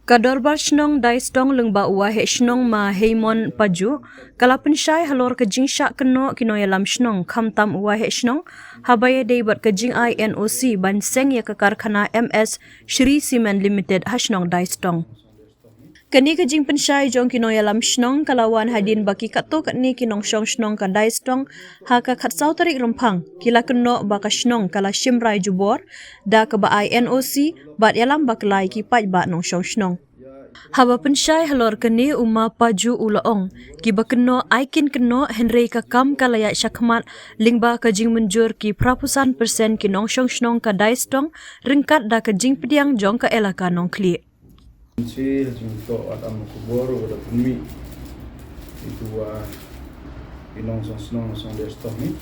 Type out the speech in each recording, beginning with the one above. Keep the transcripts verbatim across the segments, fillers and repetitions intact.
Ka Dorbar Shnong Daistong lyngba u Waheh Shnong Ma Heimon Paju ka la pynshai halor ka jingshah kynnoh ki nongïalam shnong, khamtam u Waheh Shnong, haba ïadei bad ka jingai N O C ban seng ïa ka karkhana M S Shree Cement Limited ha shnong Daistong. Kane ka jingpynshai jong ki nongïalam shnong ka la wan hadien ba ki katto katne ki nongshong shnong ka Daistong ha ka khatsaw tarik Rymphang ki la kynnoh ba ka shnong ka la shim rai jubor da kaba ai N O C bad ïalam bakla ïa ki paidbah nongshong shnong. Haba pynshai halor kane, u Ma Paju u la ong, kiba kynnoh ai kin kynnoh, hynrei ka kam ka la ïaid shakhmat lyngba ka jingmynjur ki phra phew san percent ki nongshong shnong ka Daistong ryngkat da ka jingpdiang jong ka elaka Nongkhlieh. Shi ha jingtoh, at am khubor wa da pynmih itu wa i nongshong shnong, nongshong Daistong ni.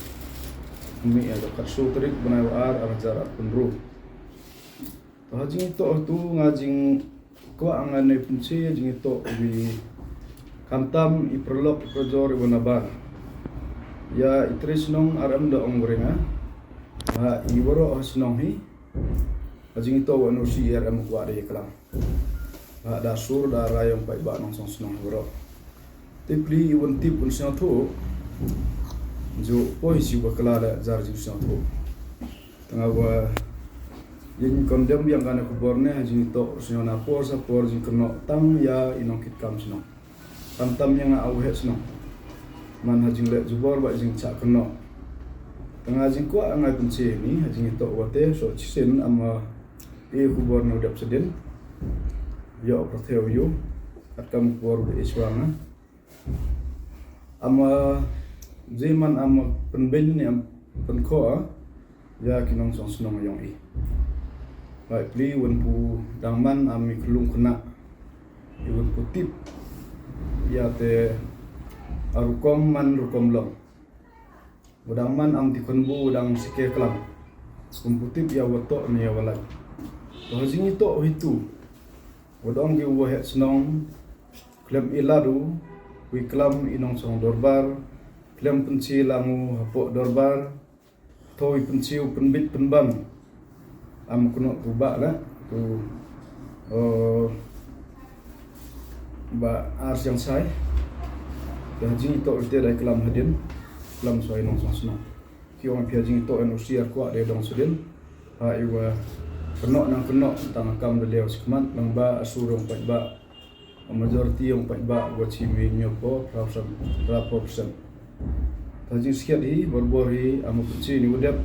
Pynmih ïa ka khatsaw tarik bnai wa ar, ar hajar arphew hynriew. To ha jingtoh tu nga jingkwah ngan ïa pynshai ha jingtoh wi, khamtam i paralok i parajor i wa nabar. Ïa i tre shnong ar em da ong wa ring, ha i waroh ha shnong hi. Ha jingtoh wa N O C ar em kwah da ïa klam. Ha da sur da rai ïong paidbah nongshong shnong waroh. Te pli i wan tip, wan sngewthuh. Ju poi shi bakla la jar jingsngewthuh. Tang wa ïa ngi condemn biang kane khubor ne, ha jingtoh sngewna por sa por jingkynnoh tang ïa i nongkitkam shnong. Khamtam ïa nga u Waheh Shnong. Man ha jingleh jubor bad jingshah kynnoh. Tang ha jingkwah nga pynshai ni, ha jingtoh wa te, so chisien am, eh, khubor na u dep sdien. Ïa u pyrthei u yu. At kam khubor u da i shuwa nga. Am, eh, jingman am pynbeiñ ni am pynkhoh, ah, ïa ki nongshong shnong ïong i. Bai pli wan pu dang man am i khlung khynnah. I wan pu tip. Ïa te, ah, rukom man rukom long. Wa dang man am ti khun bu dang sike klam. Wan pu tip ïa wa toh ne ïa wa lait. To ha jingtoh hi tu. Wa dang ki Waheh Shnong. Khlem i ladu, wi klam i nongshong dorbar, khlem pynshai lang u hapoh dorbar, to i pynshai u pynbit pynban. Am kynnoh tu bah la, tu, eh, bah ar siang sai. Da jingtoh ite da klam hadien, klam shuwa i nongshong shnong. Ki ong phi ha jingtoh N O C ar kwah da dong sdien. Ha i wa kynnoh nang kynnoh tang kam da leh u shikmat nang ba asur ïong paidbah. Majority ïong paidbah wa chimi ñiaw phew percent, phra phew percent. Ta jingskhiat hi, borbor hi, am pynshai ni u dep.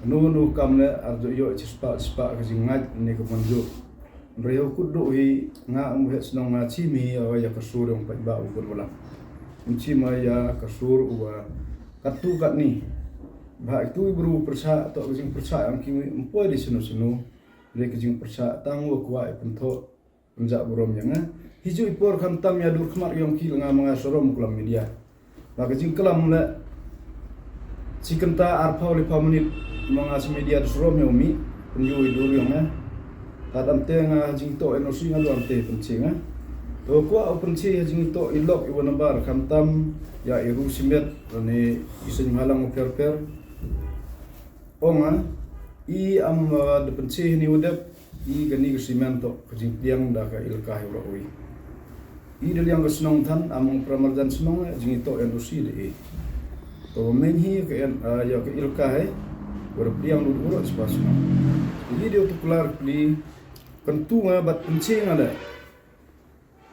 Nu nu kam le, ar ju ïoh chispah, chispah ka jingngeit ni ka manjur. Hynrei u kut duh hi, nga am Waheh Shnong nga chimi, awa ïa ka sur ïong paidbah u bun walang. Chimi ïa ka sur u wa katto katne. Ba itu i bru pyrshah, to ka jingpyrshah am ki ym poi di snu snu. Hynrei ka jingpyrshah tang wa kwah i pynthoh. Pynjah burom ïa nga. Hi ju i por khamtam ïa dur khmat ïong ki la nga ma nga sarom klam media. Ba ka jingklam le. Shi kynta ar phew le phew minit ma nga shi media da sarom ïong mi. Pynju i dur ïong nga. Tad am te nga jingtoh N O C nga du am te pynshai nga. To kwah u pynshai ha jingtoh i lok i wa nabar khamtam ïa i ru simet ne i seng halang u pher pher. Ong nga, i am, uh, da pynshai ni u dep, i kani ka simen to, ka jingpdiang da ka elaka hi u la ui. I da liang ka shnong than, am ong para marjan shnong, eh, jingtoh N O C da i. To meng hi ka en, uh, ïa ka elaka hi, wa da pdiang lut u la spa shnong. I da u tuklar pli, kan tu nga bad pynshai nga le.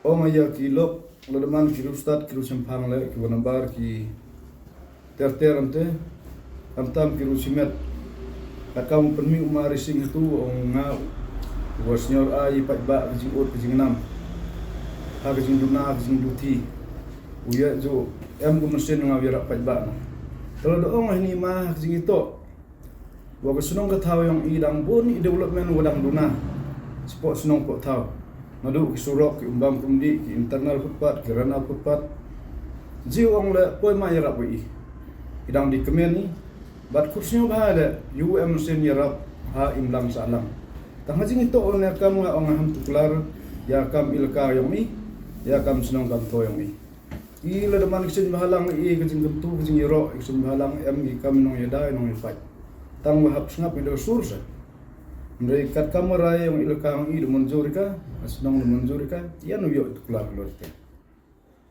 Ong ïa ki lok, lada man ki ru stad, ki ru shemphang le, ki wa nabar, ki ter ter ante, khamtam ki ru shimet. Ka kam pynmih u ma Rising hatu, ong nga, wa senior ai, paidbah, ka jingud, ka jingnam. Ha ka jingduna, ka jingduti. U ïa ju, em kum mesin nga u ïarap paidbah na. Kalau da ong hini ma, ka jingitoh. Wa ka shnong ka thaw ïong i dang bun i development wa dang duna. Spot shnong pot thaw. Nadu ki surok, ki umbam kumdi, ki internal footpath, ki rana footpath. Ji ong le poi ma ïarap wa i. I dang di kmen i. Bad kut shnong bha le, yu em mesin ïarap ha imlang sa lang. Tang ha jingitoh ne kam nga ong ham tuklar, ïa kam elaka ïong i, ïa kam shnong kam thaw ïong i. I lada man ki seng bhalang i ka jingkyntu ka jingïaroh i ka seng bhalang em i kam nongïada nongïapait. Tang wa hap sngap i da sur sa. Hynrei katkam ka rai yong i laka yong i da mynjur ïa ka, ka shnong da mynjur ïa ka, ïa u ïoh i tuklar ka lor ïa ka.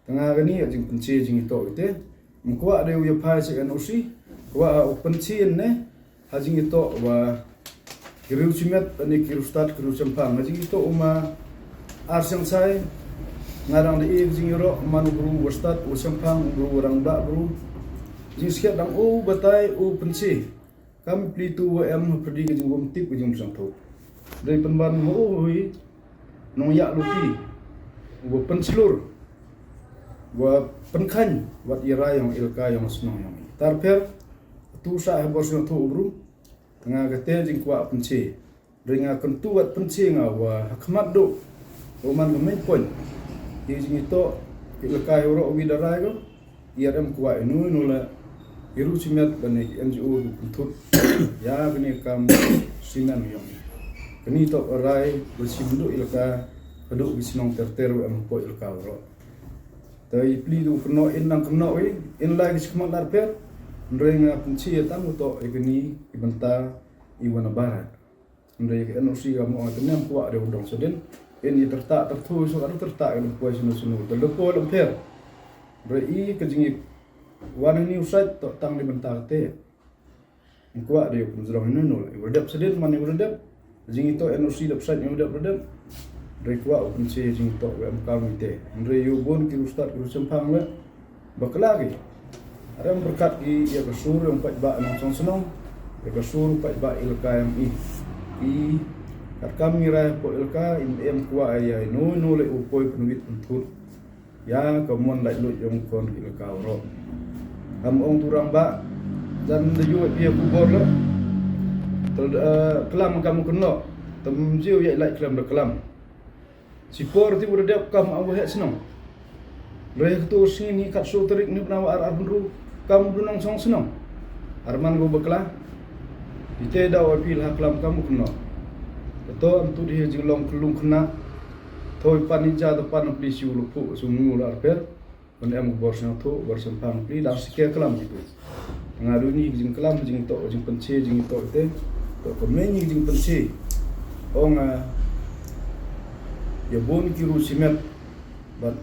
Tang ha kane ka jingpynche jingitoh ite, ym kwah de u ïa phai sha N O C, kwah u pynche ne, ha jingitoh wa ki riew shimet, ne ki riew stad, ki riew shemphang, ha jingitoh u ma ar seng sai, nga dang da e ka jingïaroh, man u bru wa stad, wa shemphang, u bru wa rangbah bru. Jingskhem dang u batai, u pynche. Kam pli tu wa em ha pyrdi ka jingbymtip ka jingpynsngewthuh. Dei pynban ma u hui nongïaid luti. Wa pynshlur. Wa pynkhan wat i rai yong i laka yong shnong yong i. Tarpher tu sa ha bor sngewthuh u bru. Tang ha kate jingkwah pynche. Dei nga kyntu wat pynche nga wa ha khmat duh. Wa man ka main point. Ki jingitoh ki laka hi waroh wi da rai ko. Ïa em kwah inu inu la. Ki riew shimet bad ne ki N G O ki pynthut. Ïa kane ka kam shimet yong i. Kane toh ka rai wa shim duh i laka. Ka duh ki shnong ter ter wa em hapoh i laka waroh. Te i pli duh kynnoh in nang kynnoh i in lai ki shikmat Larper. Hynrei nga pynche ïa tang u toh ïa kane i bynta i wa na barat. Hynrei ka N O C ka mo te nem kwah de u dong shadien. In i tyrta tyrthu so ka tyrta ka lem poi sunu sunu te lem poi lem pher. Hynrei i ka jingïawan ni u sait toh tang di bynta te. Ym kwah de u pynjrong inu inu la. I wa dep shadien man i wa dep. Jingitoh N O C dep sait i wa dep wa dep. Hynrei kwah u pynche jingitoh wa em kam ite. Hynrei ïa u bun ki riew stad ki riew shemphang la. Bakla ki. Are ym pyrkhat ki ïa ka sur yong paidbah nongshong shnong. Ïa ka sur paidbah i laka yong i. I katkam ngi rai hapoh i laka im em kwah ïa inu inu le u poi pynwit pynthut. Ïa ka mon laitluid yong kon ki laka waroh. Kam ong tu rangbah. Jan da ïoh ïa phi ïa khubor la. Te, eh, klam kam kynnoh. Te ym ju ïa lait klam da klam. Shipor te u da dep kam u heh shnong. Hynrei ha katu ka sngi ni khatsaw tarik ni bnai wa ar ar hynru kam u da nongshong shnong. Ar man ko bakla. Ite da u ai phi la klam kam u kynnoh. Kato am tu di ha jinglong khyllung khynnah. Thoi pan i ja da pan pli shu lupuk shu ngu la arper. Ban em ka bor sngewthuh, bor shemphang pli, dang sike klam gitu. Nga du ni ka jingklam, jingtoh, jingpynche, jingtoh te. Toh ka mei ni ka jingpynche. Ong, ah, ïa bun ki riew shimet, bad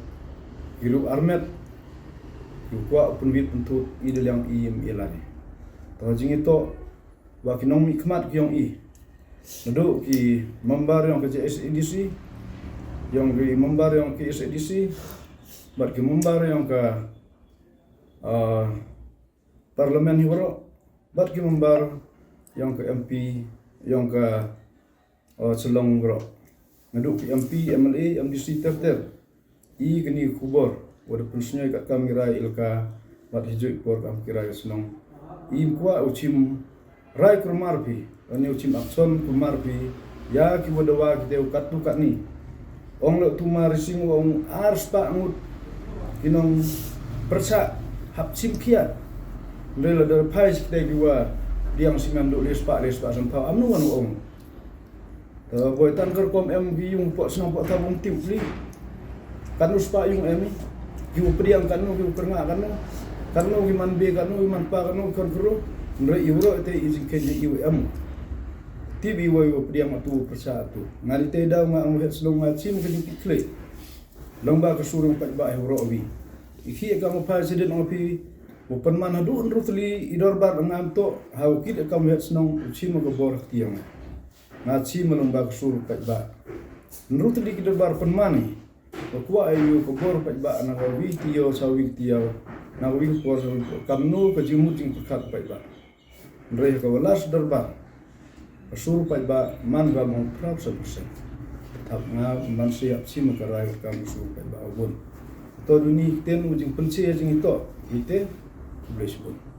ki riew armet, ki kwah u pynwit pynthut, i da liang i im i lani. Toh jingitoh, wa ki nongmihkhmat ki yong i. Naduh ki member yong ka J S A D C, yong ki member yong ka K S A D C, bad ki member yong ka, ah, parliament hi waroh, bad ki member yong ka M P, yong ka, ah, Shillong waroh. Naduh ki M P, M L A, M D C ter ter. I kani ka khubor, wa da pynsngew katkam ki rai i laka, bad hi juh i por kam ki rai shnong. Im kwah u chim rai kulmar phi, ani u chim action kulmar phi, ïa ki wa dawa ki te u katto katne. Ong la tu ma rising wa ong ar spah ngut, ki nongpyrshah, hap chim khia. Hynrei la da phai shi ki te ki wa, diang simen duh le spah, le spah san phaw, am nu wan ong. Te boi tang kyrkom em ki yung poh shnong poh thabong tip pli. Katno spah yung em i. Ki u pdiang katno, ki u kyrngah katno. Katno ki man be katno, ki man pa katno, ki khon kyrro. Hynrei i waroh te i jingkheiñ i u em. Tip i wa i u pdiang atu, pyrshah atu. Nga di te daw nga ang het shnong nga chim ka jingkitkhlieh. Long ba ka sur yong paidbah hi waroh wi. I khie ka ma phai sha dien ong phi. Wa pynman haduh hynru tylli i dorbar ngam toh. Ha u kit ka ma het shnong u chim ka bor ha kti yong. Nga chim long ba ka sur paidbah. Hynru tylli ki dorbar pynman i. Wa kwah ïa u ka bor paidbah na ka wi kti ïoh sha wi kti ïoh. Na ka wi ka por sha wi ka por. Kamno ka jingmut jingpyrkhat paidbah. Hynrei ka wa last dorbar. Ka sur paidbah man ba mong phra percent. Thap nga man sha ïap chim ka rai ka kam ka sur paidbah u bun. To duni ten u jingpynche jingitoh. Ite. Khublei shibun.